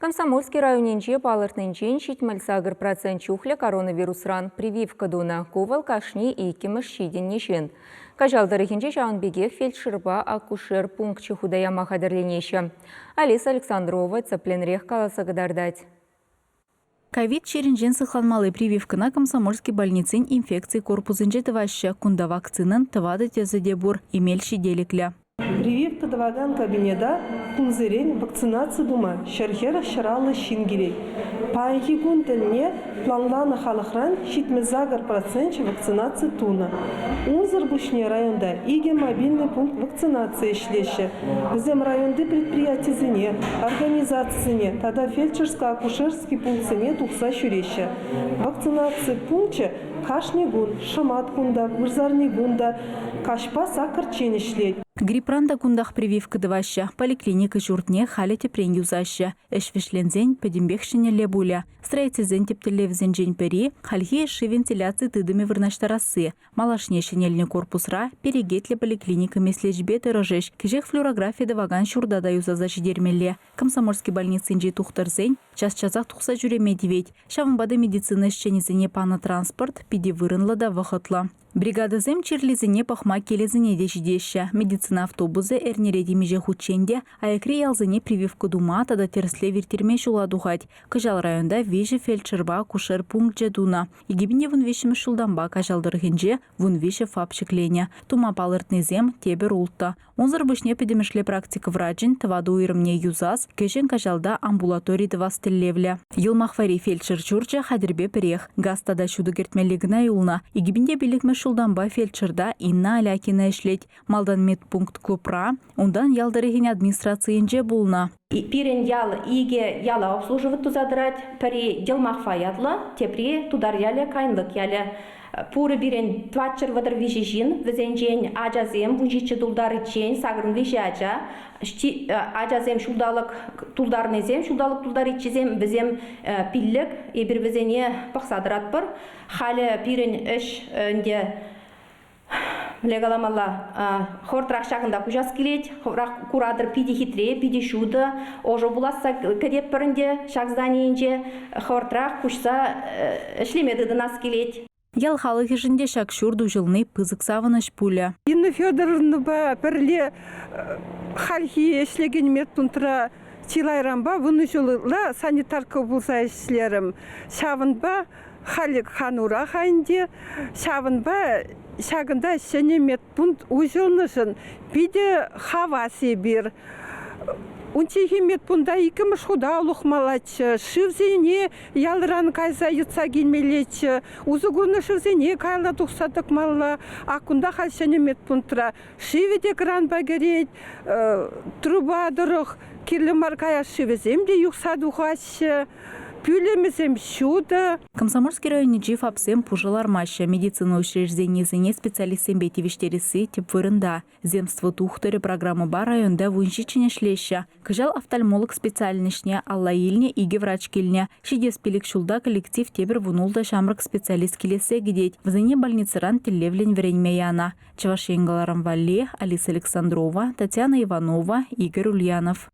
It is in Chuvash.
Комсомольски районӗнче палӑртнинчен 78% чухлӗ коронавирусран прививка тунӑ. Ку вӑл кашни иккӗмӗш ҫитӗннӗ ҫын. Каҫал тӑрӑхӗнче ҫавӑн пекех фельдшерпа акушер пункчӗ хута яма хатӗрленеҫҫӗ. Алиса Александрова тӗплӗнрех каласа кӑтартать. Ковид чирӗнчен сыхланмалли прививкӑна Комсомольски больницин инфекци корпусӗнче тӑваҫҫӗ. Кунта вакцинӑн тӑватӑ тӗсӗ те пур, эмел ҫителӗклӗ. Прививка тӑвакан кабинета кунсерен вакцинаци тума 140 150 ҫын килет. Паянхи кун тӗлне планланӑ халӑхран 78 проценчӗ вакцинаци тунӑ. Унсӑр пуҫне районта икӗ мобильнӑй пункт вакцинаци ӗҫлеҫҫӗ. Вӗсем районти предприятисене, организацисене тата фельдшерско-акушерски пунктсене тухса ҫӳреҫҫӗ. Вакцинаци пункчӗ кашни кун, шӑмат кун та, вырсарни кун та каҫпа саккӑрччен ӗҫлет. Грипран та кунтах прививка тӑваҫҫӗ. Поликлиника ҫуртне халӗ тӗпрен юсаҫҫӗ. Ӗҫ вӗҫленсен пӗтӗмпех ҫӗнӗлле пулӗ. Строительсен тӗп тӗллевӗсенчен пӗри – хальхи йышши вентиляци тытӑмӗ вырнаҫтарасси. Малашне ҫӗнелнӗ корпусра перекетлӗ поликлиника меслечӗпе тӑрӑшӗҫ. Кӗҫех флюорографи тӑвакан ҫурта та юсаса ҫитермелле. Комсомольски больницинчи тухтӑрсен час-часах тухса ҫӳреме тивет. Ҫавӑнпа та медицина ӗҫченӗсене панӑ транспорт питӗ вырӑнлӑ та вӑхӑтлӑ. Бригадӑсем чирлисене пӑхма килӗсене те ҫитеҫҫӗ. Медицина автобусӗ эрнере темиҫе хутчен те аякри ялсене прививка тума тата тӗрӗслев ирттерме ҫула тухать. Кӑҫал районта виҫӗ фельдшерпа акушер пункчӗ тунӑ. 2013 ҫултанпа Каҫал тӑрӑхӗнче 13 ФАП ҫӗкленӗ. Тума палӑртнисем тепӗр улттӑ. Унсӑр пуҫне пӗтӗмӗшле практика врачӗн тӑватӑ уйрӑмне юсас, Кӗҫӗн Каҫалта амбулатори тӑвас тӗллевлӗ. Йӑлмахвари фельдшер ҫурчӗ хатӗрпе пӗрех. Газ тата ҫутӑ кӗртмелли кӑна юлнӑ. 2005 ҫултанпа фельдшерта Инна Алякина ӗҫлет. Малтан медпункт клубра, унтан ял тӑрӑхӗн администрацийӗнче пулнӑ. Пирӗн ял икӗ яла обслуживать туса тӑрать. Пӗри Йӑлмахва ятлӑ, тепри Тутар ялӗ, Кайнлӑк ялӗ. Пурӗ пирӗн 433 ҫын, вӗсенчен ачасем 17 тултариччен 83 ача. Ачасем ҫулталӑк тултарнисем, ҫулталӑк тултариччисем вӗсем пиллӗк. Эпир вӗсене пӑхса тӑратпӑр. Халӗ пирӗн ӗҫ ӗнтӗ мӗнле каламалла, хӑвӑртрах ҫакӑнта куҫас килет. Хӑвӑрах куратӑр, питӗ хитре, питӗ ҫутӑ, ӑшӑ пуласса кӗтетпӗр ӗнтӗ ҫак зданийӗнче. Хӑвӑртрах куҫса ӗҫлеме тытӑнас килет. Ял халӑхӗшӗн те ҫак ҫурт уҫӑлни пысӑк савӑнӑҫ пулӗ. Инна Федоровнӑпа пӗрле хальхи ӗҫлекен медпунктра чылайранпа вунӑ ҫул ытла санитарка пулса ӗҫлерӗм. Ҫавӑнпа Халӗ канура-ха ӗнтӗ. Ҫавӑнпа ҫакӑнта ҫӗнӗ медпункт уҫӑлнӑшӑн питӗ хавас эпир. Унчченхи медпункта иккӗмӗш хута улӑхмаллаччӗ, шывсене ялран кайса йӑтса килмеллеччӗ, усӑ курнӑ шывсене каялла тухса тӑкмалла. Ак кунта халь ҫӗнӗ медпунктра шывӗ те кранпа кӗрет, труба тӑрӑх кирлӗ мар каяш шывӗсем те юхса тухаҫҫӗ. Пӳлӗмӗсем ҫутӑ. Комсомольски районӗнчи ФАПсем пушӑ лармаҫҫӗ. Медицина учрежденийӗсене специалистсемпе тивӗҫтересси тӗп вырӑнта. «Земство тухтӑрӗ» программӑпа районта вунҫиччӗн ӗҫлеҫҫӗ. Кӑҫал офтальмолог специальноҫне алла илнӗ икӗ врач килнӗ. Ҫитес пилӗк ҫулта коллектив тепӗр вунултӑ ҫамрӑк специалист килессе кӗтет. Вӗсене больницӑран тӗллевлӗн вӗренме янӑ. Чӑваш Ен кӑларӑм валли Алиса Александрова, Татьяна Иванова, Игорь Ульянов.